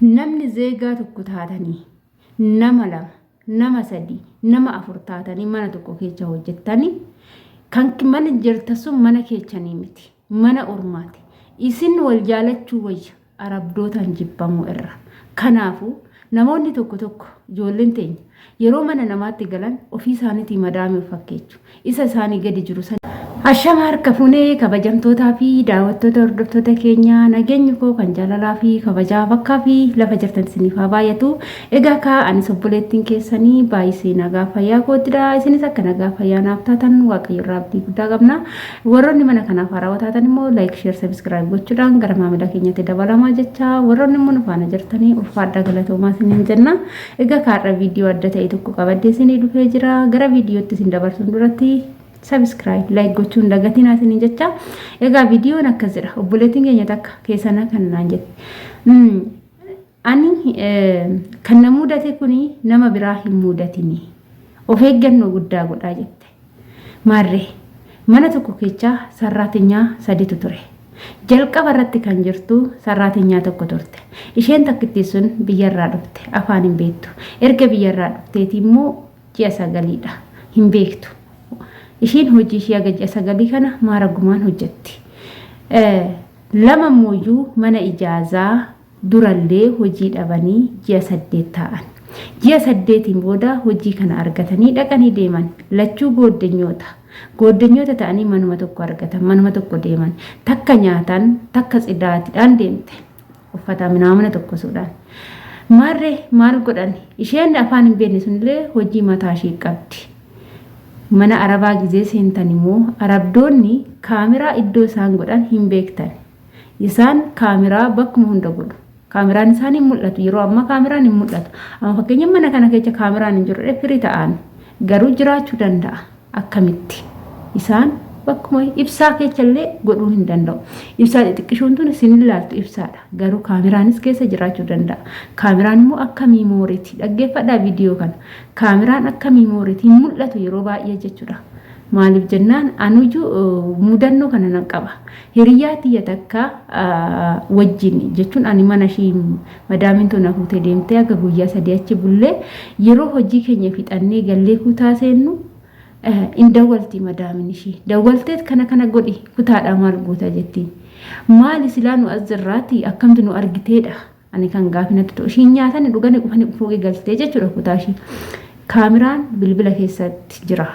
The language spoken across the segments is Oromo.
Namni zeegaa tokko taatanii nama lama, nama sadii, nama afur taatanii mana tokko keessa hojjettanii kan mana jirtan sun mana keechanii miti. Mana ormaati. Isin wal jaalachuu wayya arabdootaan jibbamuu irra. Kanaafuu namoonni tokko tokko ijoolleen teenya yeroo mana namaatti galan ofii isaaniitii madaamii of fakkeechu. Isa isaanii gadi jiru san. Ashama harka fuunee kabajamtootaa fi daawwattoota hordoftoota keenya nageenyi koo kan jaalalaa fi kabajaa bakkaa fi lafa jirtan isiniif haa baay'atu. Egaa kaa anis obboleettiin keessanii baay'isee nagaa fayyaa kootidha. Isinis akka nagaa fayyaa naaf taatan waaqayyo irraa abdii guddaa qabna. Warroonni mana kanaaf haarawaa taatan immoo like, share, subscribe gochuudhaan gara maamila keenyatti dabalamaa jecha warroonni immoo nu faana jirtanii ulfaadhaa galatoomaa isiniin jenna. Egaa kaarra viidiyoo adda ta'e tokko qabadhee isinii dhufee jira. Gara viidiyootti isin dabarsuun duratti subscribe, like gochuun hin dagatinaa isiniin jecha. Egaa viidiyoon akkas jedha. Obboleettiin keenya takka keessanaa kan naan jette. Ani kan na mudate kuni nama biraa hin mudatini. Of eeggannoo guddaa godhaa jette. Maarree, mana tokko keechaa sarraatinyaa saditu ture. Jalqaba irratti kan jirtu sarraatinyaa tokko turte. Isheen takkittiin sun biyyarraa dhufte. Afaan hin beektu. Erga biyyarraa dhufteetii immoo ji'a sagaliidha. Hin beektu. Ishiin hojii ishii haga ji'a sagalii kana maaragumaan hojjetti. Lama immooyyuu mana ijaazaa durallee hojii dhabanii ji'a 8 taa'an. Ji'a saddeetiin booda hojii kana argatanii dhaqanii deeman. Lachuu gooddenyoota. Gooddenyoota ta'anii manuma tokko argatan, manuma tokko deeman. Takka nyaatan, takka tsidaatidhaan deemte. Uffata minaamina tokkosuudhaan. Maarree maal godhan? Isheen afaan hin beekne sunillee hojii mataa ishii qabdi. Mana Arabaa gizee seentan immoo Arabdoonni kaameraa iddoo isaan godhan hin beektan. Isaan kaameraa bakkuma hunda godhu. Kaameraan isaanii hin mul'atu. Yeroo ammaa kaameraan hin mul'atu. Amma fakkeenya mana kana keessa kaameraan hin jiru firii ta'an garuu jiraachuu danda'a. Akkamitti? Isaan bakkuma ibsaa keessa illee godhuu hin danda'u. Ibsaa xixiqqishuun tun isin ilaaltu ibsaadha. Garuu kaameraanis keessa jiraachuu danda'a. Kaameraan immoo akka miimooriiti. Dhaggeeffadhaa viidiyoo kana. Kaameraan akka miimooriiti hin mul'atu yeroo baay'ee jechuudha. Maaliif jennaan anuyyuu mudannoo kana nan qaba. Hiriyyaa tiyya takka wajjin jechuun ani mana ishii madaamiin tun na fuutee deemtee akka guyyaa sadii achi bullee yeroo hojii keenya fixannee gallee kutaa seennu in dawwalti madaamin ishii. Dawwalteet kana kana godhi kutaadhaa maal goota jettiin. Maali silaa nu as jirraati akkamti nu argiteedha. Ani kan gaafi natti ta'u ishiin nyaatani dhugani qufani fooqii galtee jechuudha kutaa ishii. Kaameraan bilbila keessatti jira.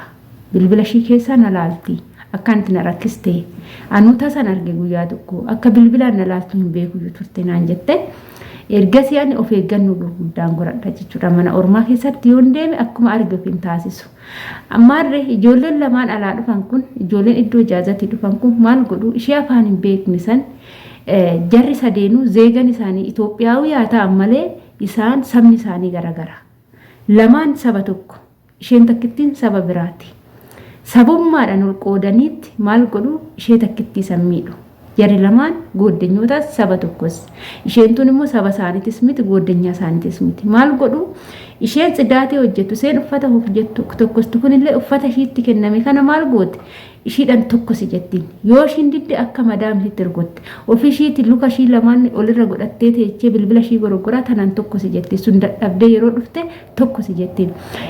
Bilbila ishii keessaa na laalti. Akkaan itti na rakkiste. Anuu tasan arge guyyaa tokko akka bilbilaan na laaltu hin beeku turte naan jette. Ergasii ani of eeggannoo gurguddaan godhadha jechuudha. Mana ormaa keessatti yoon deeme akkuma arge of hin taasisu. Ammaarree ijoolleen lamaan alaa dhufan kun ijoolleen iddoo ijaazatii dhufan kun maal godhu ishee afaan hin beekne san jarri sadeenuu zeegan isaanii Itoophiyaawii haa ta'an malee isaan sabni isaanii garagara. Lamaan saba tokko isheen takkittiin saba biraati. Sabummaadhaan ol qoodaniitti maal godhu ishee takkittii san miidhu. Jarri lamaan gooddenyootas saba tokkos. Isheen tun immoo saba isaaniitis miti gooddenyaa isaaniitis miti. Maal godhu isheen tsidaatee hojjettu isheen uffata hojjettu tokkostu kunillee uffata ishiitti kenname kana maal goote ishiidhaan tokkosi jettiin. Yoo ishiin didde akka madaamisitti rukutte. Ofii ishiitti luka ishii lamaan olirra godhattee teechee bilbila ishii goroggoraa tanaan tokkosi jetti. Sun dadhabdee yeroo dhufte tokkosi jettiin.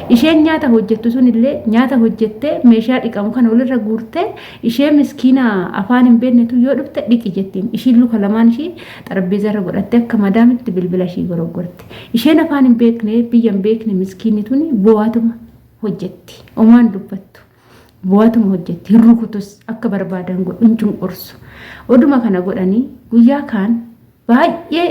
Isheen nyaata hojjettu sun illee nyaata hojjettee meeshaa dhiqamu kana walirra guurtee ishee miskiina afaan hin beeknetu yoo dhufte dhiqi jettiin. Ishiin luka lamaan ishii xarabbeezarra godhattee akka madaamitti bilbila ishii goroggorti. Isheen afaan hin beekne biyya hin beekne miskiinni tuni bu'aatuma hojjetti. Omaan dubbattu. Bu'aatuma hojjetti. Hin rukutus akka barbaadan godhu hin cunqursu. Oduma kana godhanii guyyaa kaan baay'ee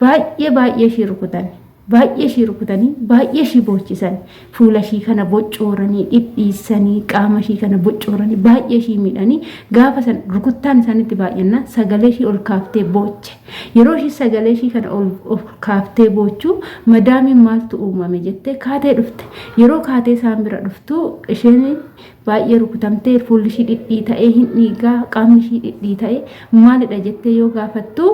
baay'ee baay'ee ishii rukutan baay'ee ishii rukutanii baay'ee ishii boochisan fuula ishii kana boccooranii dhidhiissanii qaama ishii kana boccooranii baay'ee ishii miidhanii gaafa san rukuttaan isaanitti baay'annaan sagalee ishii ol kaaftee booche yeroo ishii sagalee ishii kana ol kaaftee boochuu madaamiin maaltu uumame jettee kaatee dhufte yeroo kaatee isaan bira dhuftu isheen Baay'ee rukutamtee fuulli ishii dhidhiita'ee hin dhiigaa qaamni ishii dhidhiita'ee maalidha jettee yoo gaafattu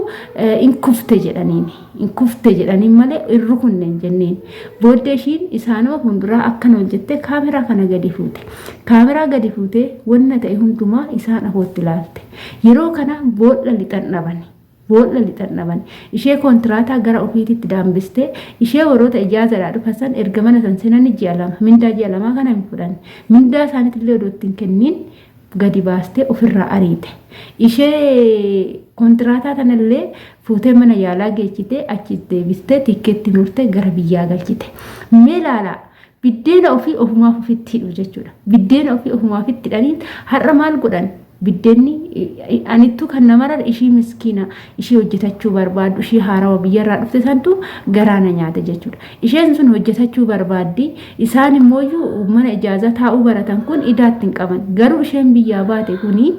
in kufte jedhaniin in kufte jedhaniin malee hin rukunne hin jenneen. Booddee ishiin isaanuma fuulduraa akkana hojjettee kaameraa kana gadi fuute. Kaameraa gadi fuutee wanna ta'e hundumaa isaan afootti ilaalte. Yeroo kana boolla lixan dhabani. Boolla lixan dhaban. Ishee koontiraataa gara ofiititti daambistee ishee warroota ijaazadhaa dhufan san erga mana san seenanii ji'a 2 mindaa ji'a lamaa kana hin fudhanne. Mindaa isaaniitillee odoo itti hin kenniin gadi baastee ofirraa ariite. Ishee koontiraataa tanallee fuutee mana yaalaa geechitee achi deebistee tikkeetti murtee gara biyyaa galchite. Mee laalaa biddeena ofii ofumaaf ofitti hidhu jechuudha. Biddeena ofii ofumaaf itti hidhanii har'a maal godhan? Biddeenni anittuu kan na marare ishii miskiina ishii hojjetachuu barbaaddu ishii haarawa biyyarraa dhufte santu garaa na nyaate jechuudha. Isheen sun hojjetachuu barbaaddi isaan immooyyuu mana ijaazaa taa'uu baratan kun idaatti hin qaban. Garuu isheen biyyaa baate kuni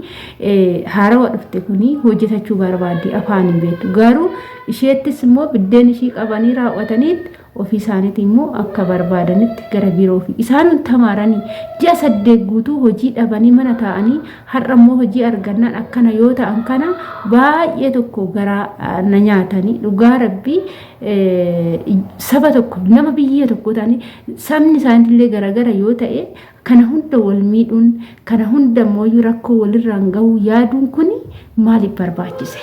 haarawa dhufte kuni hojjetachuu barbaaddi afaan hin beektu. Garuu isheettis immoo biddeen ishii qabanii raawwataniitti Ofii isaaniitii immoo akka barbaadanitti gara biiroo ofii. Isaan hin tamaaranii ji'a 8 guutuu hojii dhabanii mana taa'anii har'a immoo hojii argannaan akkana yoo ta'an kana baay'ee tokko garaa na nyaatanii dhugaa rabbii saba tokko nama biyya tokko ta'anii sabni isaaniillee garagara yoo ta'e kana hunda wal miidhuun kana hunda immoo rakkoo walirraan gahuu yaaduun kun maaliif barbaachise?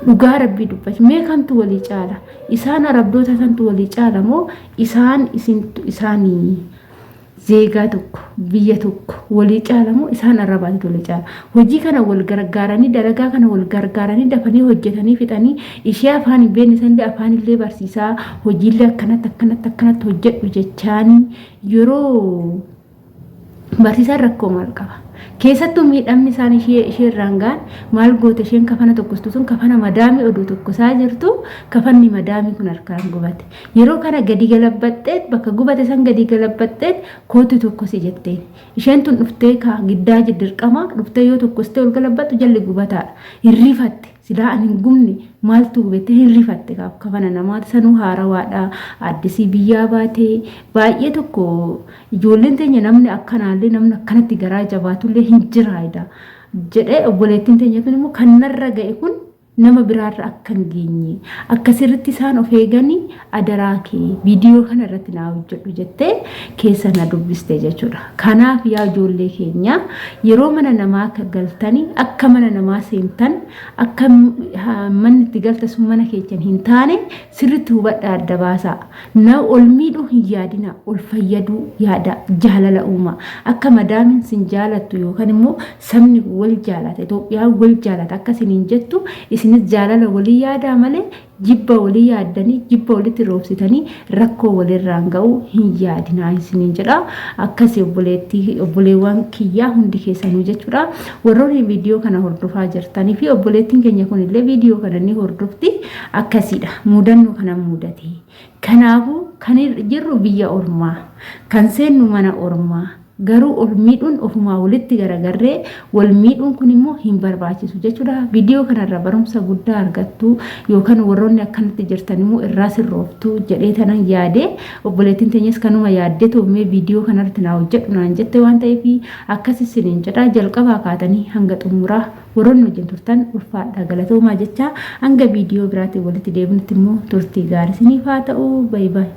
Dhugaa rabbii dubbach mee kamtu walii caala? Isaan arabdoota santu walii caala moo isaan isintu isaanii zeegaa tokko biyya tokko walii caala moo isaan arrabaatitu walii caala? Hojii kana wal gargaaranii dalagaa kana wal gargaaranii dafanii hojjetanii fixanii ishee afaan hin beekne sanillee afaanillee barsiisaa hojiillee akkanatti akkanatti akkanatti hojjedhu jechaanii yeroo barsiisaan rakkoo maal qaba? Keessattuu miidhamni isaan ishee ishee irraan ga'an maal goote isheen kafana tokkostu sun kafana madaamii oduu tokkosaa jirtu kafanni madaamii kun harkaan gubate. Yeroo kana gadi galabbaxxeet bakka gubate san gadi galabbaxxeet kootu tokkosi jetteen. Isheen tun dhuftee kaa giddaa dirqama dhuftee yoo tokkostee ol galabbaxxu jalli gubataadha. Hin rifatte. Silaa ani hin gubne maaltu gubette hin rifatte kaaf kafana namaati sanuu haarawaadha addisii biyyaa baate baay'ee tokko ijoolleen teenya namni akkanaallee namni akkanatti garaa jabaatullee hin jiraayida jedhee obboleettiin teenya tun immoo kan narra ga'e kun nama biraarra akka hin geenye akka sirritti isaan of eeganii adaraa kee viidiyoo kana irratti naa hojjedhu jettee keessa na dubbiste jechuudha. Kanaaf yaa ijoollee keenya yeroo mana namaa akka galtanii akka mana namaa seentan akka manni itti galta sun mana keechan hin taane sirritti hubadhaa adda baasaa. Na ol miidhuu hin yaadina ol fayyaduu yaada jaalala uumaa. Akka madaamiin sin jaalattu yookaan immoo sabni wal jaalata Itoophiyaan wal jaalata akka isiniin jettu isinis jaalala walii yaadaa malee Jibba walii yaaddanii, jibba walitti roobsitanii rakkoo walirraan ga'uu hin yaadinaa isiniin jedha. Akkasi obboleettii obboleewwan kiyyaa hundi keessanuu jechuudha. Warroonni viidiyoo kana hordofaa jirtanii fi obboleettiin keenya kunillee viidiyoo kana ni hordofti. Akkasiidha. Mudannoo kana mudate. Kanaafuu kan jirru biyya ormaa, kan seennu mana ormaa. Garuu ol miidhuun ofumaa walitti garagarree wal miidhuun kun immoo hin barbaachisu jechuudha. Viidiyoo kanarraa barumsa guddaa argattu yookaan warroonni akkanatti jirtan immoo irraa sirrooftu jedhee tanan yaade obboleettiin teenyas kanuma yaaddee toomee viidiyoo kanarratti naa hojjedhu naan jette waan ta'eef akkas isiniin jedha jalqabaa kaatanii hanga xumuraa warroonni wajjin turtan ulfaadhaa galatoomaa jecha hanga viidiyoo biraatiin walitti deebinutti immoo turtii gaarii isiniif haa ta'u bayi bayi.